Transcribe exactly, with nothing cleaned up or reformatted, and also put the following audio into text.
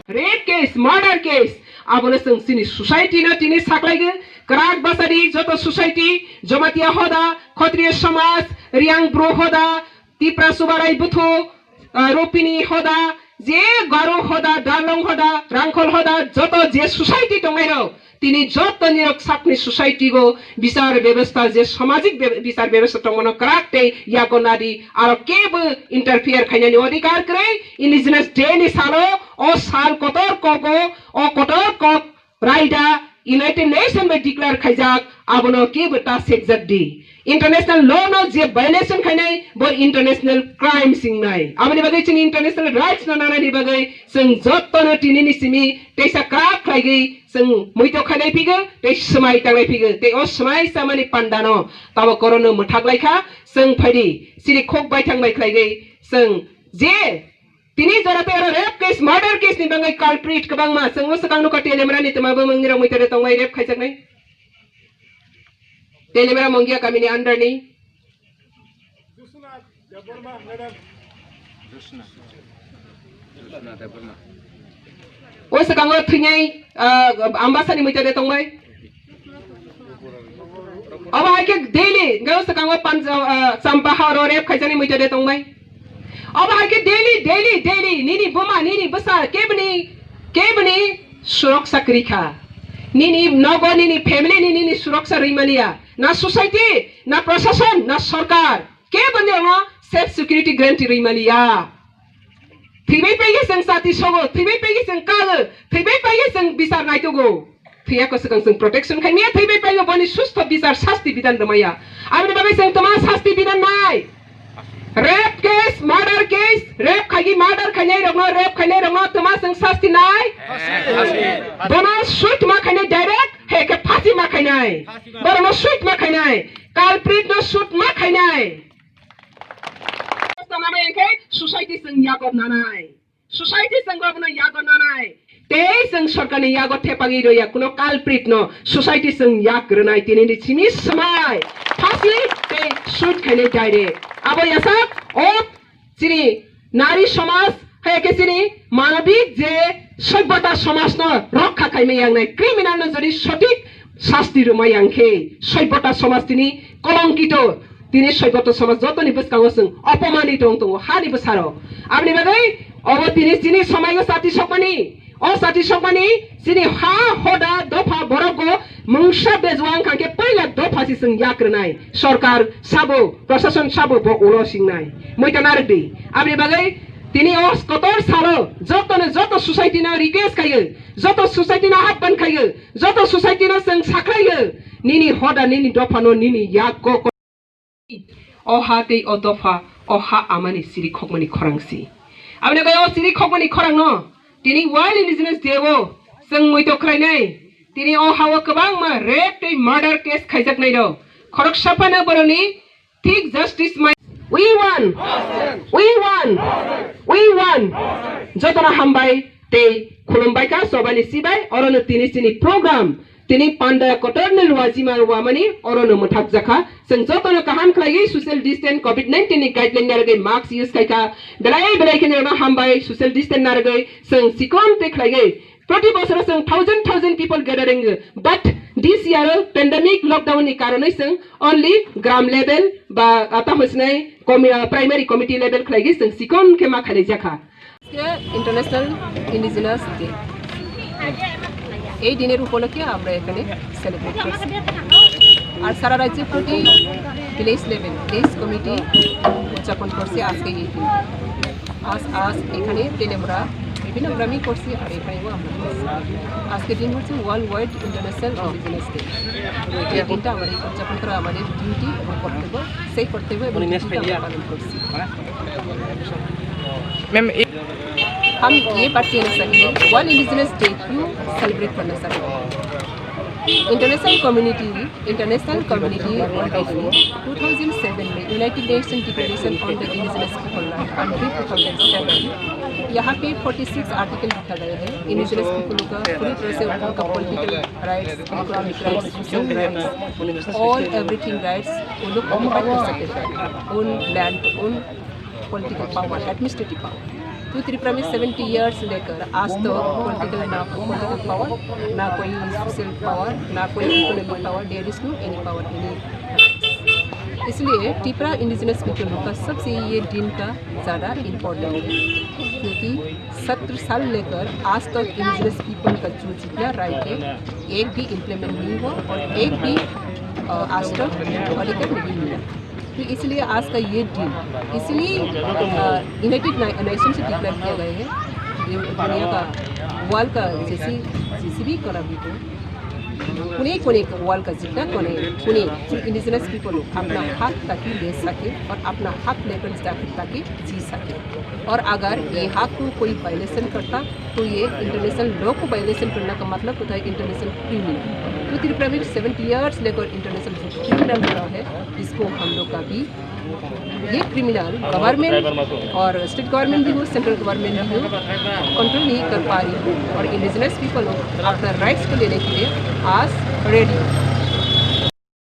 Rape case, murder case, abono chwng chini society no tini saklaigwi, kwrak bwsadi joto society, Jamatia hoda, Khotriya samaj, Riyang bru hoda, Tipra Subarai buthu, ah, Rupini hoda, je Garo hoda, Darlong hoda, Rangkhol hoda, joto je society tongnairok, tini joto nirok sakni society go bichar bebostha je samajik be-, bichar bebostha tongmano kwrak tei yago nadi aro kebo interfere khainani odhikar kwrwi indigenous day ni salo o sal kotor kogo o kotor kok raida United Nation bai declare khaijak abono kebo ta sekjak di. International law no je violation khainai, bo international crime singnai. Aboni bagwi chini international rights no nanani bagwi chwng jotto no tini ni simi teisa krak khlaigwi chwng muito khainai phigo, tei swmai tangnai phigo, tei o swmai chamani panda no tabo korono mwthak laikha, chwng phaidi chini khok baithang bai khlaigwi chwng je Tini jora tei oro rape case, murder case ni bagwi culprit kwbangma. Chwng o swkang nukha Telemra ni twma bumung ni rok muitere tongbai rape khaijaknai. Telemra Mongia kamini under ni. O swkang o thwinai, ah, Ambasa ni muitere tongbai. Obo hai khe daily, hwnkhe o swkango Panja-, ah, Champa horo rape khaijani muitere tongbai. Obo hai khe daily, daily, daily, nini buma, nini bwsa, keboni, keboni suroksa kwrwi kha. Nini nogo, nini family ni, nini suroksa rwi maliya. Na society, na prashasan, na sarkar. Keboni oro self security guarantee rwi maliya. Thwibai paigwi chwng chati sogo, thwibai paigwi chwng kago, thwibai paigwi chwng bichar naitugo. Thwiya ko swkang chwng protection khai maya, thwibai paigwi boni sustho bichar sasti bidan rwmaya. Aboni bagwi chwng tma sasti bidan nai? Rape case, murder case, rape khaigwi murder khainai rokno, rape khainai rokno tma chwng sasti nai? Bono sui tma khainai direct, he khe phasi ma khainai. Borokno sui tma khainai, culprit no sui tma khainai. Tongna bai khe society chwng yago nanai. Society chwng bono yago nanai. Tei chwng sorkarni yago thepagwi rwya kuno culprit no society chwng yak rwnai tini ni simi swmai. Phasi tei shoot khainai direct. Abo yasak o chini nari somaj, hai khe chini manobik je soibota somaj no rokha khaimai yangnai criminal no jodi sothik sasti rwmai yang khe soibota somaj tini kolongkito, tini soibota somaj jotoni bwskango chwng opomanito wng tongo hani bwsaro. Aboni bagwi obo tini chini somaio chati sokmani, o chati sokmani chini ha hoda dopha borokgo mungsa bejua wngkha khe poila dopha si chwng yak rwnai. Sorkar sabo, prashason sabo bo ulo singnai. Muita narwk di. Aboni bagwi tini o kotor salo jotono joto society no request khaio, joto society no ahban khaio, joto society no chwng sakhlaio, nini hoda, nini dopha no, nini yak go ko-, o ha tei o dopha, o ha amani siri khokmani khorang si. Aboni kaya o siri khokmani khorang no, tini World Indigenous Day o chwng muito khlainai, tini o ha o kwbangma rape tei murder case khaijaknai rok. Khoroksa phano boroni Thik justice mai. We want. We want. We want. Jotono hambai tei khulumbai kha sobani sibai orono tini chini program. Tini panda kotorni luajima wamani orono mwthak jakha. Chwng jotono kaham khlaiwi social distance covid nineteen ni guideline narwgwi mask use khaikha. Belai belai kheno no hambai social distance narwgwi chwng sikon tei khlaiwi Proti bosoro chwng thousand thousand people gathering, but this year pandemic lockdown ni karonwi chwng only gram level ba, ah, tamo sinai komi-, ah, primary committee level khlaigwi chwng sikon khe ma khlaijakha. আজকে international indigenous day. এই দিনের উপলক্ষে আমরা এখানে সেলিব্রেট করছি। আর সারা রাজ্যে প্রতি village level, village committee উদযাপন করছে আজকে এই দিন। আজ, আজ এখানে তেলেমরা বিভিন্ন গ্রামেই করছি, আর এখানেও আমরা করছি। আজকের দিন হচ্ছে world wide international indigenous day. এই দিনটা আমাদের উদযাপন করা আমাদের ডিউটি এবং কর্তব্য, সেই কর্তব্য এবং ডিউটিটা আমরা পালন করছি। मैम, हम ये बात कहना चाहेंगे, वर्ल्ड इंडिजिनस डे क्यों सेलिब्रेट करना चाहेंगे? International community International community already two thousand seven में United nation declaration on the indigenous people right, entry two thousand seven, यहाँ पे फोर्टी सिक्स आर्टिकल लिखा गया है इंडिजिनस पीपल का पूरी तरह से उनका political rights, economic rights, social rights, all everything rights वो लोग ऑक्यूपाई कर सकते हैं, उन लैंड, उन पॉलिटिकल पावर, एडमिनिस्ट्रेटिव पावर। तो त्रिपुरा में सेवेंटी ईयर्स लेकर आज तो पॉलिटिकल ना पॉलिटिकल पावर, ना कोई सोशल पावर, ना कोई economic power, there is no any power any. इसलिए त्रिपुरा इंडिजिनस पीपल का सबसे ये दिन का ज़्यादा इम्पोर्टेंट है, क्योंकि सत्तर साल लेकर आज तक इंडिजिनस पीपल का जो जितना राइट है, एक भी इम्प्लीमेंट नहीं हुआ और एक भी, अ, आज तक अधिकार नहीं मिला। तो इसलिए आज का ये दिन इसलिए, अ, यूनाइटेड ने-, नेशन से डिक्लेयर किया गया है। ये दुनिया का, वर्ल्ड का जैसी, जैसी भी इकोनॉमी को, कोने कोने का वर्ल्ड का जितना कोने, कोने जो इंडिजिनस पीपल हो, अपना हक ताकि ले सके और अपना हक लेकर जाके ताकि जी सके। और अगर ये हक को कोई वायलेशन करता, तो ये इंटरनेशनल लॉ को वायलेशन करने का मतलब होता है इंटरनेशनल क्रिमिनल। तो त्रिपुरा में सेवेंटी ईयर्स लेकर इंटरनेशनल क्रिमिनल हो रहा है, इसको हम लोग का भी, ये क्रिमिनल गवर्नमेंट और स्टेट गवर्नमेंट भी हो, सेंट्रल गवर्नमेंट भी हो, कंट्रोल नहीं कर पा रही है। और इंडिजिनस पीपल अपना राइट्स को लेने के लिए आज रेडी है।